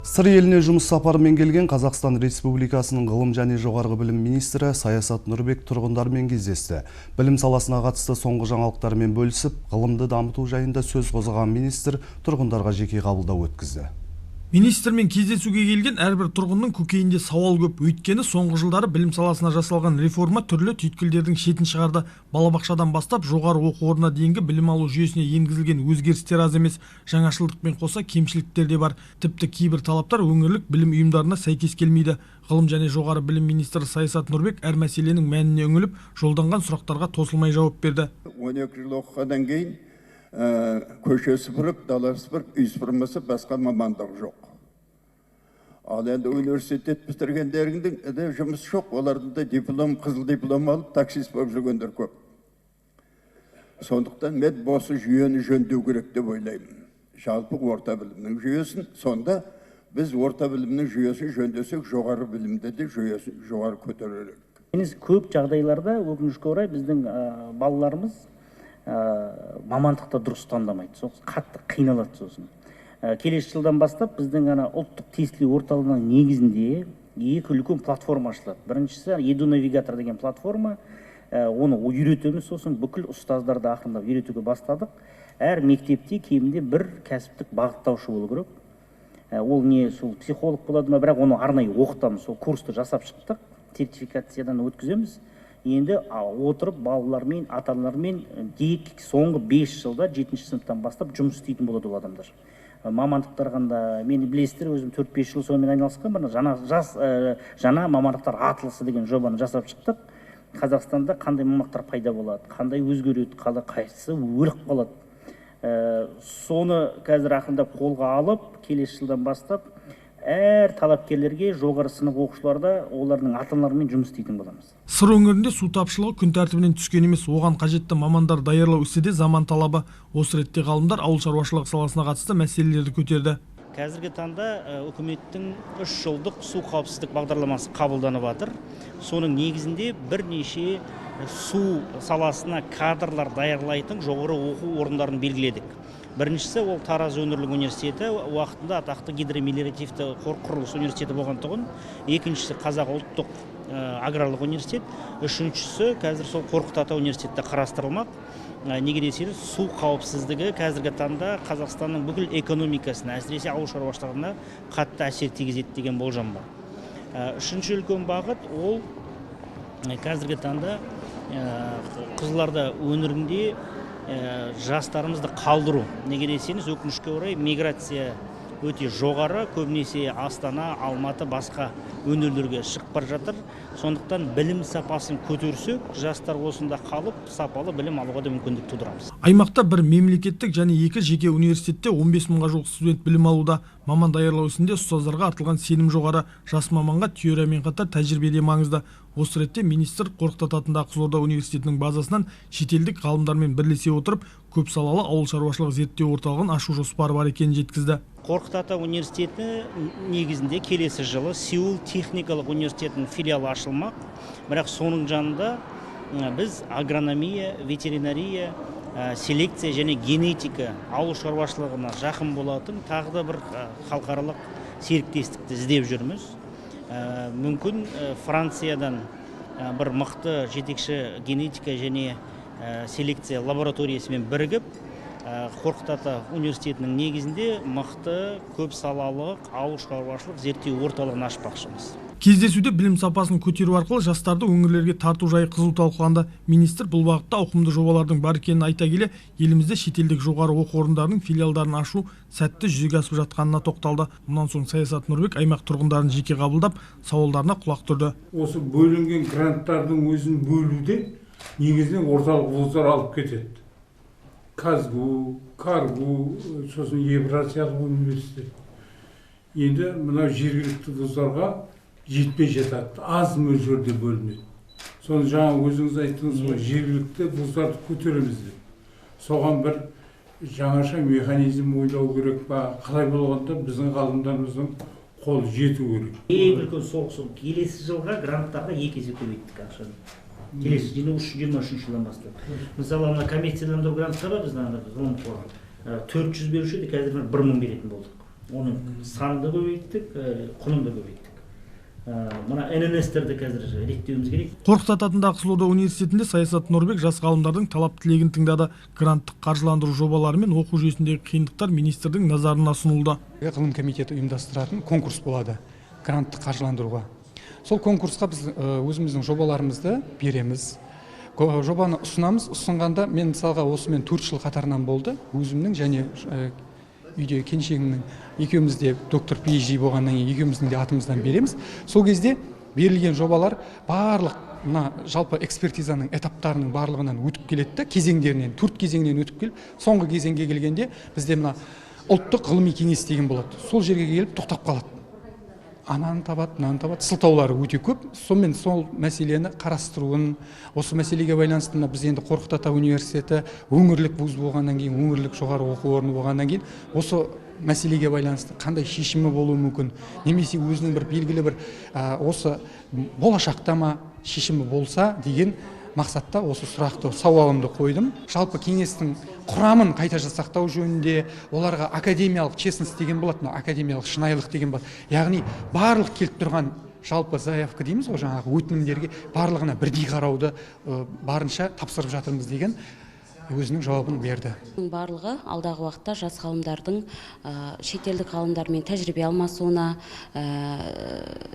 Сыр еліне жұмыс сапарымен келген Қазақстан Республикасының ғылым және жоғарғы білім министрі Саясат Нұрбек тұрғындармен кездесті. Білім саласына қатысты соңғы жаңалықтармен бөлісіп, ғылымды дамыту жайында сөз қозғаған министр тұрғындарға жеке қабылдау өткізді. Министрмен кездесуге келген әрбір тұрғынның көкейінде сауал көп. Өйткені соңғы жылдары білім саласына жасалған реформа түрлі түйткілдердің шетін шығарды. Балабақшадан бастап жоғары оқу орнына дейінгі білім алу жүйесіне енгізілген өзгерістер аз емес. Жаңашылдықпен қоса кемшіліктер де бар. Тіпті кейбір талаптар өңірлік білім ұйымдарына сәйкес келмейді. Ғылым және жоғары білім министрі Саясат Нұрбек әр мәселенің мәніне үңіліп, жолданған сұрақтарға тосылмай жауап берді. 12 жыл оқығаннан кейін көше сыпырып, дала сыпырып, үй сыпырмаса басқа мамандық жоқ. Ал енді университет бітіргендердің де жұмысы жоқ, олардың да диплом, қызыл диплом алып таксист болып жүргендер көп. Сондықтан мен осы жүйені жөндеу керек деп ойлаймын. Жалпы орта білімнің жүйесін, сонда біз орта білімнің жүйесін жөндесек, жоғары білімді де жүйесін жоғары көтерер едік. Көп жағдайларда өкінішке орай біздің балаларымыз мамандықты дұрыс таңдамайды, сосын қатты қиналады сосын. Келесі жылдан бастап біздің ана ұлттық тестілеу орталығының негізінде екі үлкен платформа ашылады. Біріншісі Edu-навигатор деген платформа, оны үйретеміз, сосын бүкіл ұстаздарды ақырындап үйретуге бастадық. Әр мектепте кемінде бір кәсіптік бағыттаушы болу керек. Ол не сол психолог болады ма, бірақ оны арнайы оқытамыз, сол курсты жасап шықтық, сертификациядан өткіземіз. Енді отырып балалармен, ата-аналармен соңғы 5 жылда 7-ші сыныптан бастап жұмыс істейтін болады ол адамдар. Мамандықтар қандай, мені білесіздер, өзім 4-5 жыл сонымен айналысқан, мына жаңа мамандықтар атласы деген жобаны жасап шықтық. Қазақстанда қандай мамандықтар пайда болады, қандай өзгереді, қайсысы өліп қалады. Соны қазір ақырындап қолға алып, келесі жылдан бастап әр талапкерлерге жоғары сынып оқушыларда олардың ата-аналарымен жұмыс істейтін боламыз. Сыр өңірінде су тапшылығы күн тәртібінен түскен емес, оған қажетті мамандар даярлау ісі де заман талабы. Осы ретте ғалымдар ауыл шаруашылығы саласына қатысты мәселелерді көтерді. Қазіргі таңда үкіметтің 3 жылдық су қауіпсіздік бағдарламасы қабылданып жатыр. Соның негізінде бірнеше су саласына кадрлар даярлайтын жоғары оқу орындарын белгіледік. Біріншісі ол Тараз өңірлік университеті, уақытында атақты гидромелиоративті құрылыс университеті болған тұғын. Екіншісі Қазақ ұлттық аграрлық университет, үшіншісі қазір сол Қорқыт ата университетте қарастырылмақ. Неге десеңіз, су қауіпсіздігі қазіргі таңда Қазақстанның бүкіл экономикасына, әсіресе ауыл шаруашылығына қатты әсер тигізеді деген болжам бар. Үшінші үлкен бағыт ол қазіргі таңда Қызылорда өңірінде жастарымызды қалдыру. Неге десеңіз, өкінішке орай миграция өте жоғары, көбінесе Астана, Алматы, басқа өңірлерге шығып бара жатыр. Сондықтан білім сапасын көтерсек, жастар осында қалып, сапалы білім алуға да мүмкіндік тудырамыз. Аймақта бір мемлекеттік және 2 жеке университетте 15 мыңға жуық студент білім алуда. Маман даярлау ісінде ұстаздарға артылған сенім жоғары. Жас маманға теориямен қатар тәжірибе де маңызды. Осы ретте министр Қорқыт ата атындағы Қызылорда университетінің базасынан шетелдік ғалымдармен бірлесе отырып, көп салалы ауыл шаруашылығы зерттеу орталығын ашу жоспары бар екенін жеткізді. Қорқыт ата университеті негізінде келесі жылы Сеул техникалық университетінің филиалы ашылмақ. Бірақ соның жанында біз агрономия, ветеринария, селекция және генетика ауыл шаруашылығына жақын болатын тағы да бір халықаралық серіктестікті іздеп жүрміз. Мүмкін Франциядан бір мықты жетекші генетика және селекция лабораториясымен бірігіп, Қорқыт ата университетінің негізінде мықты көп салалы ауыл шаруашылық зерттеу орталығын ашпақшымыз. Кездесуде білім сапасын көтеру арқылы жастарды өңірлерге тарту жайы қызу талқыланды. Министр бұл бағытта ауқымды жобалардың бар екенін айта келе, елімізде шетелдік жоғары оқу орындарының филиалдарын ашу сәтті жүзеге асып жатқанына тоқталды. Мұнан соң Саясат Нұрбек аймақ тұрғындарын жеке қабылдап, сауалдарына құлақ түрді. Осы бөлінген гранттардың өзін бөлуде негізінен орталық вуздар алып кетеді. КазГУ, КарГУ, сосын Евразиялық университет. Енді мынау жергілікті вуздарға жетпей жатады, аз мөлшерде бөлінеді. Соны жаңа өзіңіз айттыңыз ғой, жергілікті вуздарды көтереміз деп. Соған бір жаңаша механизм ойлау керек па, қалай болғанда біздің ғалымдарымыздың қолы жету керек. Ең үлкен соғыс ол келесі жылға гранттарға 2 есе көбейттік ақшаны. Келесі 23 жылдан бастап. Мысалы, ана коммерцияландыру гранттары бар біздің ана ғылым қоры. 400 беруші еді, қазір 1000 беретін болдық. Оның санын да көбейттік, құнын да көбейттік. Мына ННС-терді қазір реттеуіміз керек. Қорқыт ата атындағы Қызылорда университетінде Саясат Нұрбек жас ғалымдардың талап тілегін тыңдады. Гранттық қаржыландыру жобалары мен оқу жүйесіндегі қиындықтар министрдің назарына ұсынылды. Ғылым комитеті ұйымдастыратын конкурс болады гранттық қаржыландыруға. Сол конкурсқа біз өзіміздің жобаларымызды береміз. Жобаны ұсынамыз. Ұсынғанда мен мысалға осымен 4 жыл қатарынан болды. Өзімнің және үйде келіншегімнің екеуміз де доктор PhD болғаннан кейін екеуміздің де атымыздан береміз. Сол кезде берілген жобалар барлық мына жалпы экспертизаның этаптарының барлығынан өтіп келеді де, кезеңдерінен, 4 кезеңнен өтіп келіп, соңғы кезеңге келгенде бізде мына ұлттық ғылыми кеңес деген болады. Сол жерге келіп тоқтап қалады. Ананы табады, мынаны табады, сылтаулары өте көп. Сонымен сол мәселені қарастыруын, осы мәселеге байланысты мына біз енді Қорқыт ата университеті өңірлік вуз болғаннан кейін, өңірлік жоғары оқу орны болғаннан кейін осы мәселеге байланысты қандай шешімі болуы мүмкін, немесе өзінің бір белгілі бір осы болашақта ма шешімі болса деген мақсатта осы сұрақты, сауалымды қойдым. Жалпы кеңестің құрамын қайта жасақтау жөнінде, оларға академиялық честность деген болады, мына академиялық шынайылық деген болады. Яғни барлық келіп тұрған жалпы заявка дейміз ғой, жаңағы өтінімдерге барлығына бірдей қарауды барынша тапсырып жатырмыз деген өзінің жауабын берді. Барлығы алдағы уақытта жас ғалымдардың шетелдік ғалымдармен тәжірибе алмасуына,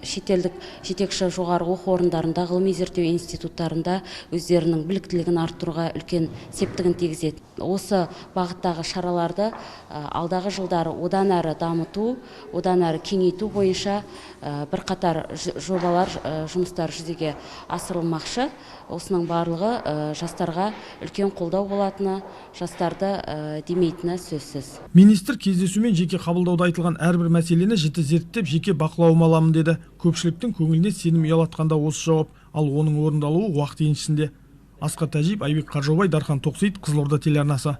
шетелдік жетекші жоғары оқу орындарында, ғылыми зерттеу институттарында өздерінің біліктілігін арттыруға үлкен септігін тигізеді. Осы бағыттағы шараларды алдағы жылдары одан әрі дамыту, одан әрі кеңейту бойынша бірқатар жобалар, жұмыстар жүзеге асырылмақшы. Осының барлығы жастарға үлкен қолдау болатыны, жастарды демейтіні сөзсіз. Министр кездесумен жеке қабылдауда айтылған әрбір мәселені жіті зерттеп, жеке бақылауыма аламын деді. Көпшіліктің көңіліне сенім ұялатқанда осы жауап, ал оның орындалуы уақыт еншісінде. Асқар Тәжиев, Айбек Қаржаубай, Дархан Тоқсейіт, Қызылорда телеарнасы.